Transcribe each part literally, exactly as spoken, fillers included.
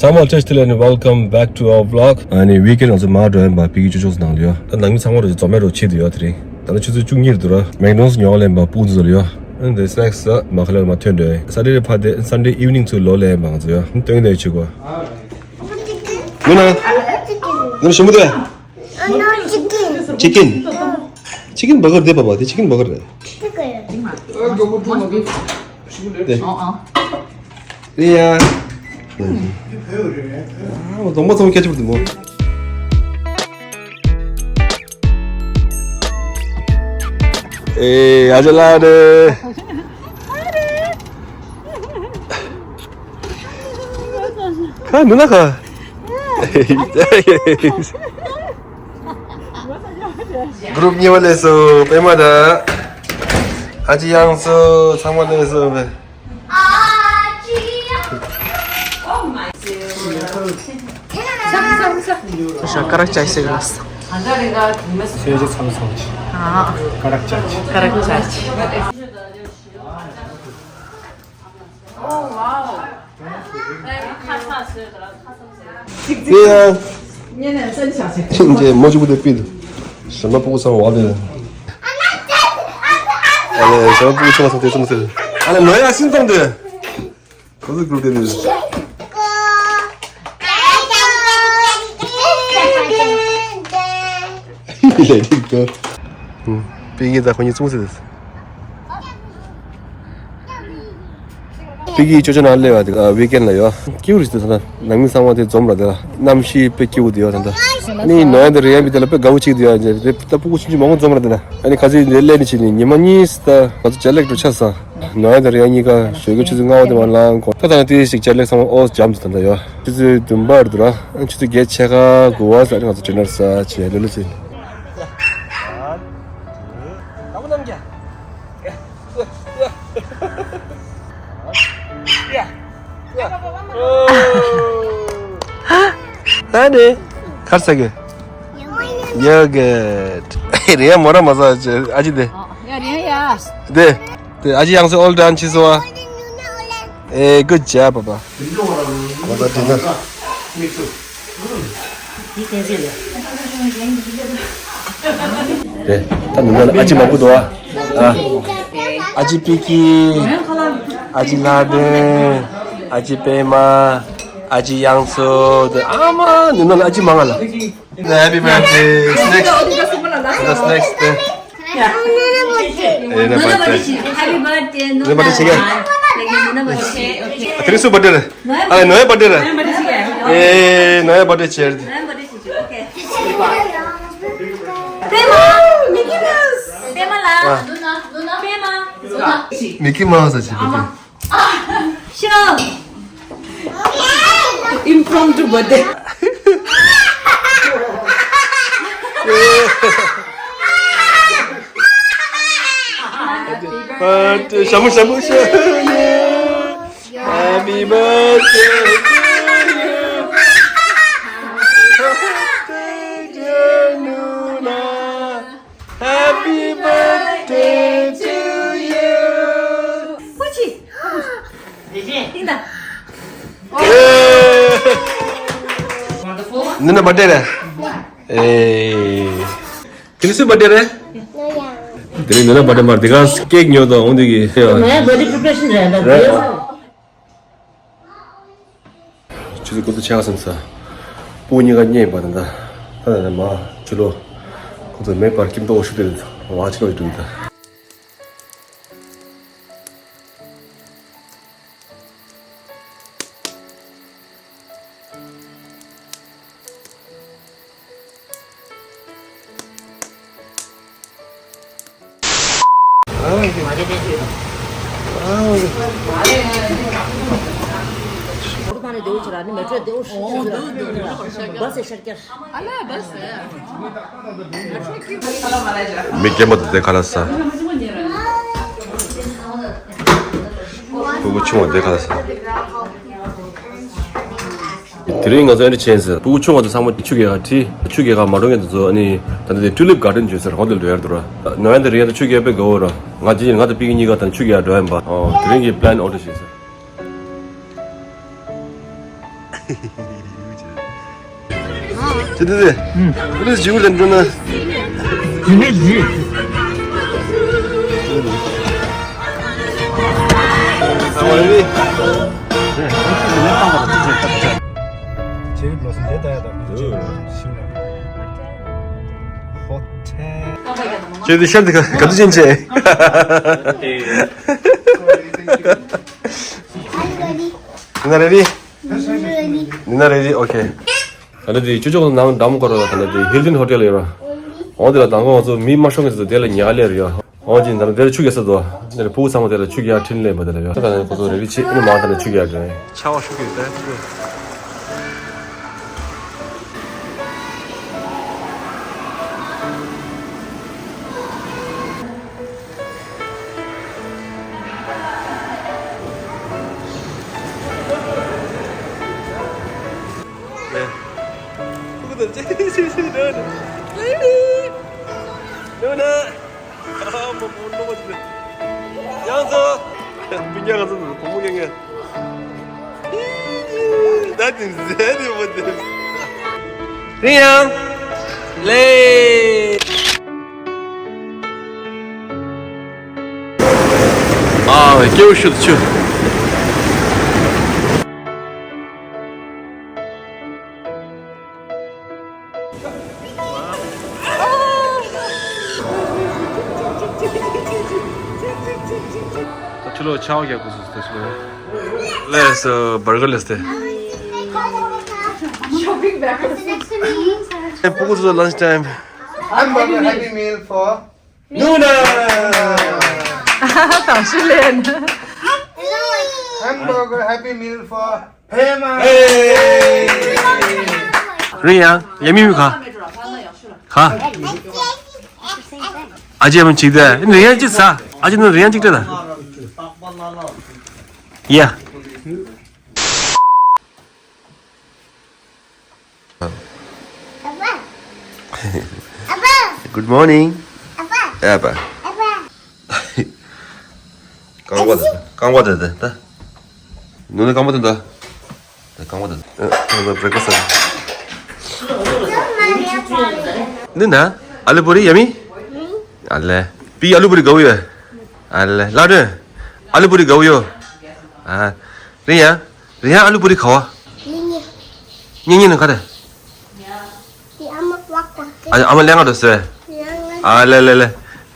ཚང་མ་བཀྲ་ཤིས་བདེ་ལེགས། Welcome back to our vlog. ཨ་ནི་ཝིག་ཨེན་ང་ཚོ་མར་འགྲོ་ཡིན་པ། ཕ་གི་ཅོ་ཅོ་ཚོ་ནང་ལ་ཡོད། ད་ནང་མི་ཚང་མ་རོ་འཛོམས་མེད་རོ་ཆེད་དུ་ཡོད། དེ་རིང་ད་ནི་ཆུ་ཚོད་བཅུ་གཉིས་རེད་འདུག་ར། མེག་ནོ་སི་ཉོ་ལེན་པ་སྤུ་གུ་ཚོ་ལ་ཡོད། ཨ་ནི་དེ་སི་ནེག་སི་མ་ཁ་ལེར་མ་ཐོན་འགྲོ་ཡིན། སེ་ཊར་ཌེ་ཕར་དེ་སན་ཌེ་ཨིབ་ནིང་ཚུར་ལོག་ལེན་པ་ང་ཚོ་ཡོད། སྟོན་གྱི་ཆུ་གོ། ནུ་ན། ནུ་ན་ཞིམ་པོ་དེ། ཅི་ཀིན། ཅི་ཀིན་བྷར་གར་དེ་པ་པ། དེ་ཅི་ཀིན་བྷར་གར་རེད། དེ། རེད་ཡ། ཨ་མོ་གདོང་པ་ཚང་མ་སྐྱ་ཆུ་བུར་དུ་མོ། ཨེ་ཨ་ཅག་ལགས་རེད། ཁ་ནུ་ན་ཁ། གུ་རུབ་གཉིས་པ་སླེབས་སོང་། པད་མ་དང་ཨ་ཅེ་དབྱངས་སོ་ཚང་མ་སླེབས་སོང་བས། ཞག་ཀ་རག་ཅའི་ཟེར་གི་ལགས། ཨ། ཀ་རག་ཅའི། དེ་ཡང་ཁྱིམ་ཆེ་མོ་གཅིག་པུ་དེ་པི་འདུག་ཞྭ་མོ་སྤུ་གུ་ཚང་བ་དེ། ཨ་ལེ་ཞྭ་མོ་སྤུ་གུ་ཆུང་བ་ཚང་དེ་ཚོ་མི་ཟེར། ཨ་ལེ་ནོ་ཡ་སིན་ཏོང་དེ། ཁོ་ཚོ་གུར་དེ་ནི། ལེ་ཏིག་ཏོ། པི་གི་ད་ཁོ་གཉིས་ཚོ་མི་ཟེར། ཕ་གི་ཅོ་ཅོ་ནང་སླེབས་པ་དེ་ཝིག་ཨེན་ལ་ཡོད། སྐྱིད་པོ་རེད་ད། ནང་མི་ཚང་མ་དེ་འཛོམས་ར་དེ་ལ་གནམ་གཤིས་དཔེ་སྐྱིད་པོ་དེ་ཡོད་ད། ཨ་ནི་ནོ་ཡ་དང་རི་ཡན་པི་དེ་ལ་དཔེ་དགའ་པོ་གཅིག་དེ་ཡོད་རེད། ད་སྤུ་གུ་ཆུང་ཆུང་མང་པོ་འཛོམས་ར་དེ་ལ། ཨ་ནི་ཁ་སང་དེ་སླེབས་ནི་བྱས་ནི་ཉི་མ་གཉིས་ད་ང་ཚོ་ཇེཊ་ལེག་འགྲོ་ཆགས་སོང་། ནོ་ཡ་དང་རི་ཡན་གཉིས་ཀ་ཞོགས་ཀས་ཆུ་ཚོད་ལྔ་པ་དེ་མར་ལངས་གོ། ད་ད་དེ་ཞིག་ཇེཊ་ལེག་ཚང་མ་ཨོ་འཇམ་དུ་ད་ད་ཡོད། ཆུ་ཚོད་བདུན་པ་རེད་འདུག་ར། ཆུ་ཚོད་བརྒྱད་ཕྱེད་ཀ་དགུ་པ་ཙམ་ང་ཚོ་ཌི་ནར་ཟ་བྱས་ལོ་ལོ་ཚོས། ཨ་ནི། གར་ས་གི། ཡོ་གེ། རེད་ཡ། མོ་ར་མ་ཟ་ཅེ་ཨ་ཅེ་དེ། ཡ་རེད་ཡ། དེ། དེ་ཨ་ཅེ་དབྱངས་སོ་ཨོལ་ཌན་ཆི་སོ་བ། ཨེ་གུད་ཇོབ་པ་པ། ང་ཚོ་དེ་ན། རེད། ད་མི་མང་ལ་ཨ་ཅེ་མང་པོ་འདུག་ཨ། ཨ་ཅེ་པི་ཀི། ཨ་ཅེ་ལྷ་ལྡན། ཨ་ཅེ་པད་མ། ཨ་ཅེ་དབྱངས་སོ་དེ་ཨ་མ་མི་མང་ལ་ཨ་ཅེ་མང་ང་ལ། Happy birthday. Snacks. That's next day. ཨེ་ན་བར་ཐི་ཌེ། Happy birthday. ནུ་ན་བར་ཐི་ཌེ་བྱེད་ཀྱི། དེ་རིང་སུའི་བར་ཐི་ཌེ་རེད། ཨ་ལེ་ནོའི་བར་ཐི་ཌེ་རེད། ཨེ་ནོའི་བར་ཐི་ཌེ་བྱེད། པད་མ། མི་ཀི་མའུ་སི། པད་མ་ལ། ཨ། མི་ཀི་མའུ་སི་བྱེད་པ་དེ། Show. Impromptu birthday. Happy birthday. ཞྭ་མོ་ཞྭ་མོ་ཞྭ་མོ། Happy birthday to you. Happy birthday, dear Nuna. Happy birthday to you. ནུ་ན་བར་ཐི་ཌེ་རེད། ཨེ། དེ་རིང་སུའི་བར་ཐི་ཌེ་རེད། དེ་རིང་ནུ་ན་བར་ཐི་ཌེ་མ་རེད། དེ་ག་ཀེག་ཉོ་དང་འོང་དེ་གི། ནོ་ཡ་བར་ཐི་ཌེ་པི་རི་པ་རེ་ཤན་རེད་ད། རེད། ཆུ་ཚོད་དགུ་ཚོད་ཆགས་སོང་ས། སྤུ་གུ་གཉིས་ཀ་རྙེད་པ་དང་ད། ད་ད་མ་ཆུ་ལོ། ཁོ་ཚོ་མེད་པར་ཀིམ་ཏོ་ཤུ་དེ་རེད། བ་ཆི་ལོ་ཡི་དུ་ཡི་ད། མི་རྒན་པ་དེ་དེ་ཁ་ལ་ཟ། སྤུ་གུ་ཆུང་བ་དེ་ཁ་ལ་ཟ། དེ་རིང་ང་ཚོ་ཨེ་འདྲ་བྱས་ཟེར། སྤུ་གུ་ཆུང་བ་དེ་ཚང་མ་ཆུ་རྐྱལ་ཁ་ཁྲིད། ཆུ་རྐྱལ་ཁ་མ་འགྲོ་མཁན་དེ་ཚོ་ཨ་ནི་ད་ལྟ་དེ་ཊུ་ལིབ་གར་ཌེན་བརྗོད་ཟེར་ཧོ་ཊེལ་འགྲོ་ཡ་འདུག་ར། ནོ་ཡ་དེ་རི་ཡ་དེ་ཆུ་རྐྱལ་དཔེ་དགའ་བོ་ར། ང་རྗེས་ང་དང་པི་ཀི་གཉིས་ཀ་ད་ཆུ་རྐྱལ་འགྲོ་ཡ་ཡིན་པ། ཨོ་དེ་རིང་གི་པི་ལན་ཨོ་ཌར་བྱས་ཟེར། དེ་དེ་དེ། ཨུམ། དེ་ནི་ཇི་བོ་དེ་འགྲོ་ན། དེ་ནི་ཇི། ཆེ་བའི་བློ་སེམས་དེ་ལྟ་ཡ་དང་། ཧོ་ཐེ། ཁྱེད་དེ་ཤར་དེ་ག་ག་དུས་ཕྱིན་ཆད། ང་རེ་རེ། ནི་ན་རེ་རེ། ཨོ་ཁེ། ད་ལྟ་དེ་ཅོ་ཅོག་ནང་འགྲམ་སྐོར་བ་ད་ལྟ་དེ་ཧིལ་ཏོན་ཧོ་ཊེལ་ཡོད་ར། འོ་དེ་ལ་དང་པོ་ང་ཚོ་མི་མ་ཤོང་གི་ཚོ་དེ་ལ་ཉལ་ལེ་རེད་ཡ། འོ་ཅིན་ད་ལྟ་དེ་ལ་ཆུ་རྒྱག་ས་འདུག་དེ་ལ་ཕྲུ་གུ་ཚང་མ་དེ་ལ་ཆུ་རྒྱག་འཕྲིན་ལས་པ་དེ་ལ་ཡོད། ད་ལྟ་ཁོ་ཚོ་རེ་རེ་བྱེད་ཨ་ནི་མང་ད་ལ་ཆུ་རྒྱག་རེད། ཆར་པ་ཤུགས་ཀྱིས་ད། རིང་ཡང་ལེ། ཨ། སྐྱེ་བོ་ཤུལ་ཆུ། ཁྱི་ལོ་ཆའོ་རྒྱག་དགོས་སུ་སྟེ་ཤི་ལོ། ལེས་བར་གར་ལེས་ཏེ། Shopping back. Hey, Puku's lunch time. Hamburger Happy Meal for Nuna. དང་ཤུ་ལེན། Hamburger Happy Meal for Pema. Hey. རིང་ཡང་ཡ་མི་མི་ཁ་ཁ། ཨ་ཅེ་མི་ཅིག་དེ་རིང་ཡང་ཅིག་ས། ཨ་ཅེ་ནི་རིང་ཡང་ཅིག་དེ་ལ། ཡ། Good morning. ཨ་ཕ། རྐང་པ་དེ་རྐང་པ་དེ་དེ་ད། ནུ་ནུ་རྐང་པ་དེ་ད། ད་རྐང་པ་དེ་ད། ཨ་ད་བྷི་རེག་ཕ་སི་ཨ། འདི་ན་ཨ་ལུ་པུ་རི་ཡ་མི། ཨ་ལེ། པི་ཨ་ལུ་པུ་རི་ག་བུ་ཡོད། ཨ་ལེ་ལ་རེ། ཨ་ལུ་པུ་རི་ག་བུ་ཡོད། ཨ། རིང་ཡ། རེ་ཡ་ཨ་ལུ་པུ་རི་ཁ་བ། གཉིས་གཉིས། གཉིས་གཉིས་ནི་ག་རེ། དེ་ཨ་མ་ལག་པ་སྟེ། ཨ་ཨ་མ་ལེན་ག་འགྲོ་ཟེར། ལེན་ལེན། ཨ་ལེ་ལེ་ལེ།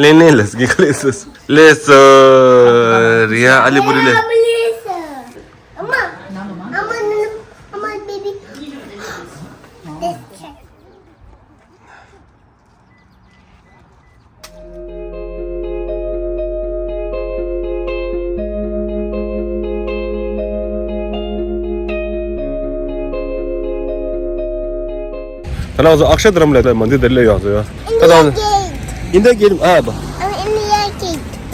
ལེན་ལེན་ལེ་སི་གི་ག་ལེ་སི། ལེ་སི། རེ་ཡ་ཨ་ལུ་པུ་རི་ལེ། ཨ་མ། ཨ་མ། ཨ་མ་བེ་བི། ད་ནང་ཚོ་ཨཀ་ཤ་དྷ་རམ་ལ་མན་དིར་དེར་སླེབས་ཡོང་ཚོ་ཡོད། ད་ནང་ཨིན་ཌི་ཡ་གེ་ཊི། ཨ་བ།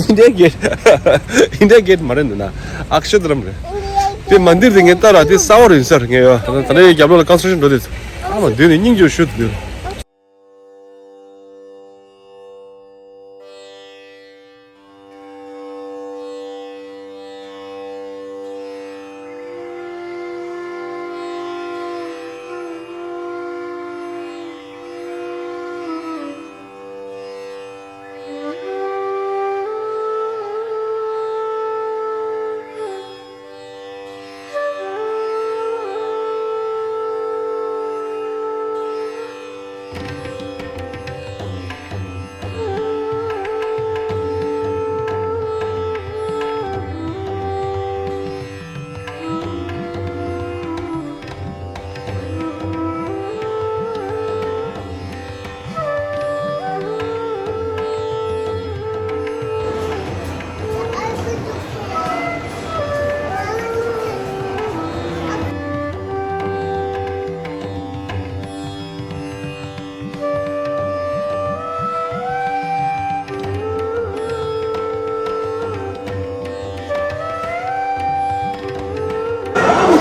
ཨིན་ཌི་ཡ་གེ་ཊི། ཨིན་ཌི་ཡ་གེ་ཊི་མ་རེད་འདི་ན། ཨཀ་ཤ་དྷ་རམ་རེད། དེ་མན་དིར་དེ་ངས་ལྟ་ར་དེ་གསར་པ་རེད་ཟེར་ངས་ཡོད། ད་ནས་རྒྱབ་ལོགས་ལ་ཀོན་སི་ཊྲག་ཤན་འགྲོ་དེ། ཨ་མ་འདི་ནི་སྙིང་རྗེ་ཞུ་དེ།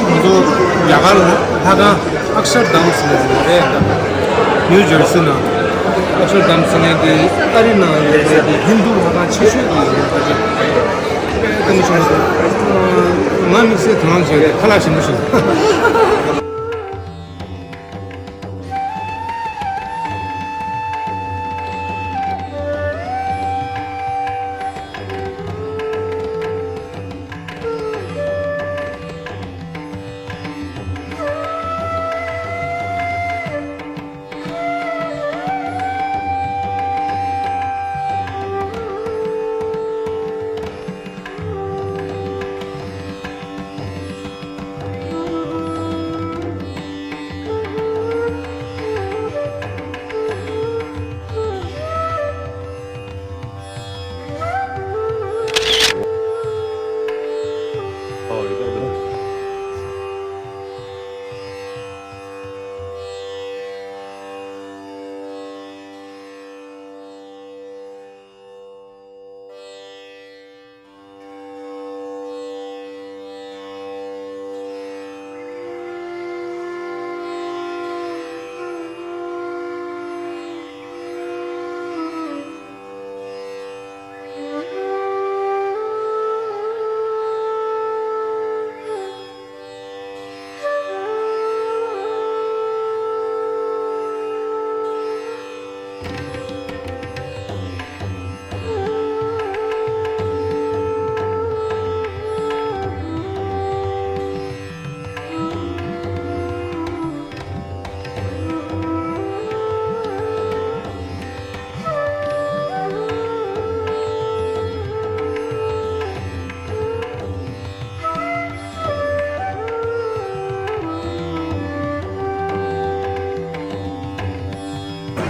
ང་ཚོ་རྒྱ་གར་ལྷ་ཁང་ཨཀ་ཤར་དྷམ་ཟེར་ནས་རེད། ནིའུ་ཇར་སི་ནང་ཨཀ་ཤར་དྷམ་ཟེར་ནས་དེ་ཨ་རི་ནང་ཡོད་པའི་དེ་ཧིན་དུ་ལྷ་ཁང་ཆེ་ཤོས་དེ་ཡིན་པ་རེད། ཨ་ནི་ང་དམིགས་བསལ་དོ་སྣང་བྱས་ཏེ་ཁ་ལག་ཞིམ་པོ་ཞིག་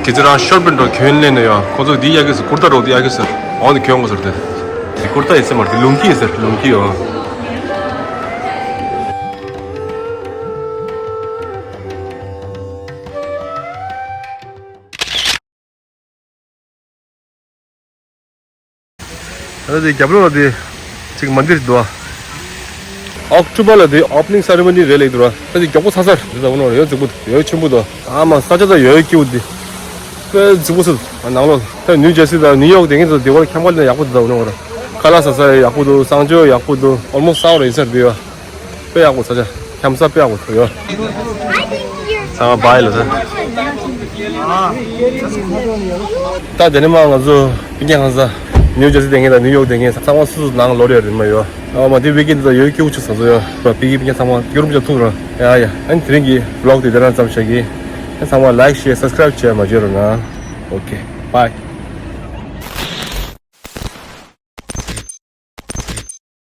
དེ་ཚོ་རང་ཤོར་པན་འགྲོ་གྱོན་ལེན་ནས་ཡོད། ཁོ་ཚོ་འདི་ཡག་གི་ཟེར། ཀུར་ཏ་རོ་འདི་ཡག་གི་ཟེར། འོ་འདི་གྱོན་དགོས་ཟེར་དེ། འདི་ཀུར་ཏ་ཡིན་ཟེར་མ་རེད། འདི་ལུང་ཀི་ཡིན་ཟེར། ལུང་ཀི་ཡོད། ད་དེ་རྒྱབ་ལོགས་ལ་དེ་ཅིག་མན་དིར་འདུག་ཨ། ཨོག་ཊོ་བར་ལ་དེ་ཨོ་པ་ནིང་སེ་རི་མོ་ནི་རེད་ལབ་འདུག་ར། ད་དེ་མགྱོགས་པོ་ཚར་ཚར་རེད། ད་འོ་ན་ཡོད་རྫིག་པོ་ཡོད་ཆེན་པོ་འདུག་ཨ་མ་ས་ཆ་ད་ཡོད་སྐྱིད་པོ་འདི། དཔེ་རྫིག་པོ་ཚུལ་ནང་ལོགས་ད་ནིའུ་ཇར་སི་དང་ནིའུ་ཡོག་དེ་ངེད་ཚོ་དེ་བར་འཁྱམ་ག་ལ་ཡག་པོ་འདུག་ད་འོ་ན་འོ་ར། ཁ་ལག་ཟ་ས་ཡག་པོ་འདུག་གསང་སྤྱོད་ཡག་པོ་འདུག་ཨོལ་མོ་སི་ས་འོ་ར་ཡིན་ས་རེད་འདི་ཡ། དཔེ་ཡག་པོ་ས་ཆ། འཁྱམ་ས་དཔེ་ཡག་པོ་ཡོད། ཚང་མ་བྷའི་ལ་ད། ད་དེ་ནས་མ་ང་ཚོ་སྤུན་ཀྱག་ཁང་ས་ནིའུ་ཇར་སི་བསྡད་མཁན་དང་ནིའུ་ཡོག་བསྡད་མཁན་ཚང་མ་སུ་སུ་ནང་ལོག་ཡོད་རེད་མ་ཡོད། ཨ་མ་དེ་ཝིག་ཨེན་ད་ཡོད་སྐྱིད་པོ་ཆགས་སོང་ཡོད། པ་པི་ཀི་སྤུན་ཀྱག་ཚང་མ་སྐྱོ་རུམ་ཆགས་ཐུག་ར། ཡ་ཡ། ཨ་ནི་དེ་རིང་གི་བི་ལོག་དེ་དེ་རང་ཙམ་བྱ་གི། ཨ་ཚང་མ་ལའིག་ཤེར་སབ་སི་ཀ་རའིབ་བྱས་མ་བརྗེད་རོགས་གནང་། ཨོ་ཁེ། བྷའི།